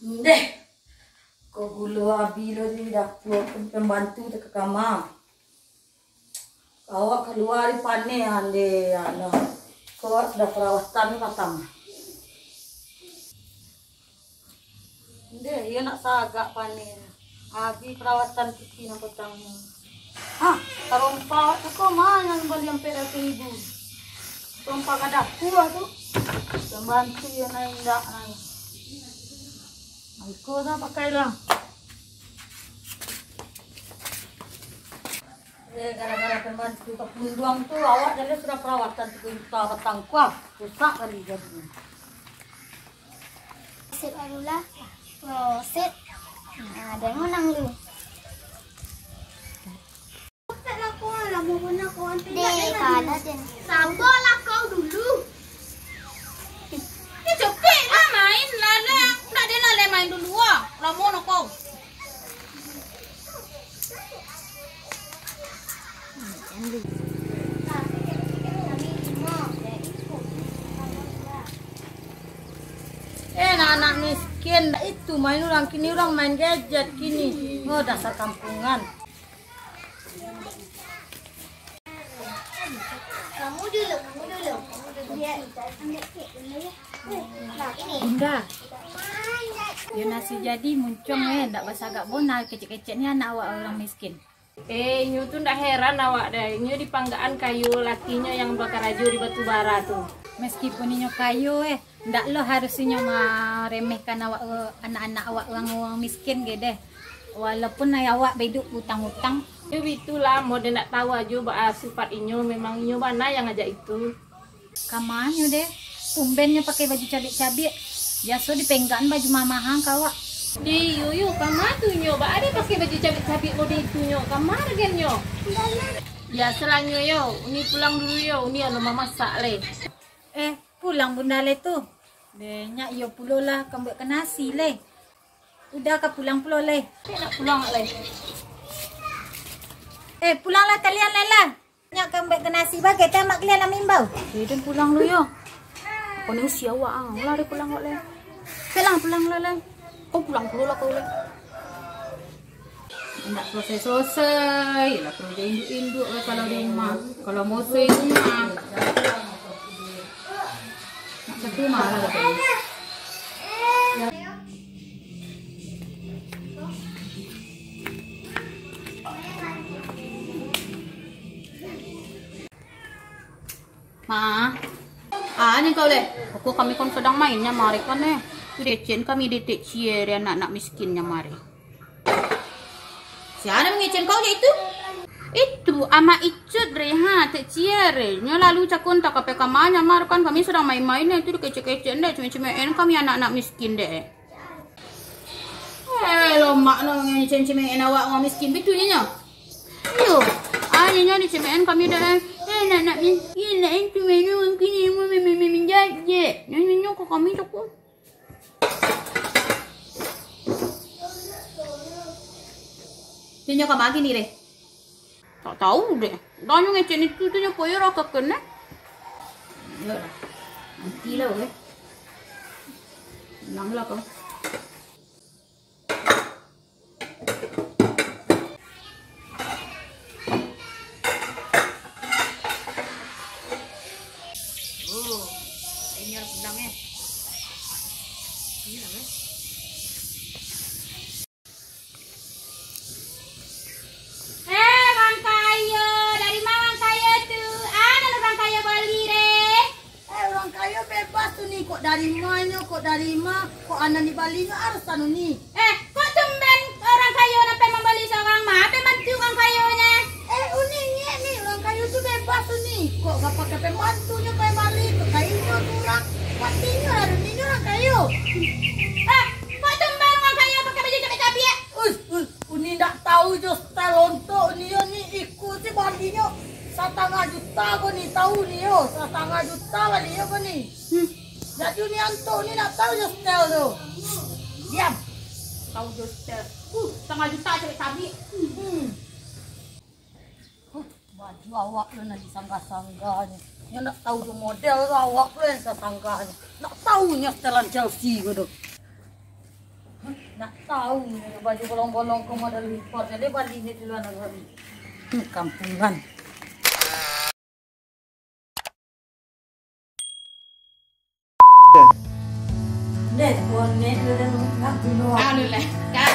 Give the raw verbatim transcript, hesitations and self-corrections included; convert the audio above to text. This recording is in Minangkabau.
Ndeh, ko gulo abi lo di dapua, pembantu tu ka kama. Awak kalua di paneh, ande, ano. Ko awak sudah parawatan patang. Ndeh, iyo nak sagak paneh. Abi parawatan kiki nan patang. Hah, tarompa awak tu ko ma nan bali ampek ratuih ribu? Tarompa ka dapua tu. Pembantu iyo nan indak nan. Iko dah pakai lah. Eh, gara-gara pembantu kapunduang tu, awak jaleh sudah parawatan tigo juta batang kuah. Rusak kali jadinyo. Sip, alulah. Oh, sip. Nah, den menang lu. Deh, kalah den. Sabarlah kau dulu. Eh, capek lah main, lah, lah. Ndak den lah, lah main dulu, ah. Lamo no kau. Eh, anak-anak miskin, itu main urang kini, urang main gadget kini. Oh, dasar kampungan. Kamu dulu, kamu dulu. Biar ambil kek dulu ya. Nah, ini. Bunda, yo nasi jadi muncuang eh, ndak basagak bona kecek-kecek ni anak awak urang miskin. Eh, inyo tu ndak heran awak deh. Inyo di panggaan kayu, lakinyo yang bakarajo di batu bara tu. Meskipun inyo kayo eh, ndak lo harus inyo maremehkan awak, anak-anak awak urang-urang miskin ge deh. Walaupun awak baiduik utang-utang. Yo bitulah, model ndak tahu ajo baa sifat inyo, memang inyo bana yang ajak itu. Kamanyo deh, tumben nyo pakai baju cabiak-cabiak. Biaso dipenggaan baju mamahang ka awak. Deh, iyo, iyo, kama tu nyo, baa deh pakai baju cabiak-cabiak model itu nyo, kama regannyo. Biasolah nyo yo, uni pulang dulu yo, uni alun mamasak leh. Eh, pulang bunda leh tu. Deh, nyak iyo pulo lah, kambuek ka nasi leh. Udah ka pulang pulo leh. Ndak pulang leh. Eh, pulanglah kalian leh lah. Nyak kambuek ka nasi bagai, tamak kalian lah mimbau. Eh, den pulang lu yo. Kau ni usia awak ang, lah den pulang awak leh. Pulang, pulang lah leh. Kau pulang pulo lah kau leh. Ndak selesai-selesai lah kerja induk-induk lah kalau di rumah. Kalau mosoi rumah. Nak satu rumah lah katanya. Ma, ah, ni kau leh. Aku kami kon sadang main nyo mari kan eh. Tu decen kami detek cie anak-anak miskin nyo mari. Sia nan mangecek kau je itu? Itu, Amak Icut re, ha, Tek Cie re. Nyo lalu cako antah ka P K mah nyamar kan, kami sadang main-main, itu dikecek-kecek ndeh, cemeh-cemehan kami anak-anak miskin deh. Eh, lomak no, ngecek-cemehan awak urang miskin, bitu nyo nyo. Iyo, ah, nyo nyo dicemehan kami deh. Eh, nak, nak, min-, eh, nak, itu menu mungkin ilmu min-, min-, min-, minjajek. Nyo, nyo, nyo, ka kami cako. Inyo ka ma kini deh? Tak tahu deh. Dah nyo ngecek itu tu nyo poyo raka kene. Iyolah. Nanti lah weh. Tenang lah kau. Oh, ini harus bilang eh. Ini lah eh. Eh, urang kayo, dari ma urang kayo tu? Ado urang kayo bali deh. Eh, urang kayo bebas tu ni, kok dari ma nyo, kok dari ma, kok anan di bali nyo harus anu ni. Eh, kok tumben urang kayo nan pai mambali surang, ma pai mantu urang kayo nyo? Eh, uni ngek ni, urang kayo tu bebas tu ni, kok ka pakai pembantu nyo pai bali, kok kainyo tu urang, patinyo lah dunia urang kayo. Eh, kok tumben urang kayo pakai baju cabiak-cabiak? Us, us, uni ndak tahu jo style ontok uni yo ni, iko si balinyo satangah juta ko ni, tahu ni yo, satangah juta balinyo ko ni. Hmm. Jadi uni antok ni ndak tahu jo style tu. Diam. Tahu jo style. Uh, satangah juta cabiak-cabiak. Hmm. Huh, baju awak tu nan disanggah-sanggahnyo. Nyo ndak tahu jo model tu awak tu nan disanggah-sanggahnyo. Ndak tahu nyo setelan Chelsea ko tu. Nak tahu ni, baju bolong-bolong ko model impor, jadi bali ni di luar negeri. Hmm, kampungan. Deh, bonek lu dah nunggu dulu. Anu lah, kan